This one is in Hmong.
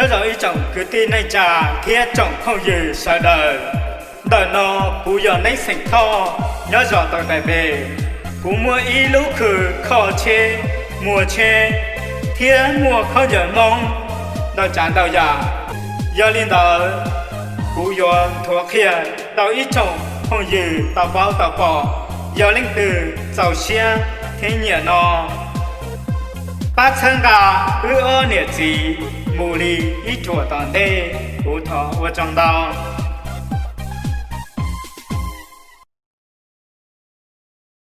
Nyob zoo ib tsoom kwv tij neej tsa thiab tsoom phooj ywg sawv daws. Ntawm no kuv yog Neeb xeem Thoj nyob zos Tau Tais Npe. Kuv muaj ib lub khw kho tsheb, muag tsheb thiab muag khaub ncaws Hmoob ntau tsav ntau yam. Yog li ntawd, kuv yuav nthuav qhia rau ib tsoom phooj ywg tau paub tau pom. Yog leej twg txaus siab thiab nyiam no, pab txhawb nqa wb ob niam txiv mus li ib ruam tom ntej. Kuv thov ua tsaug ntau.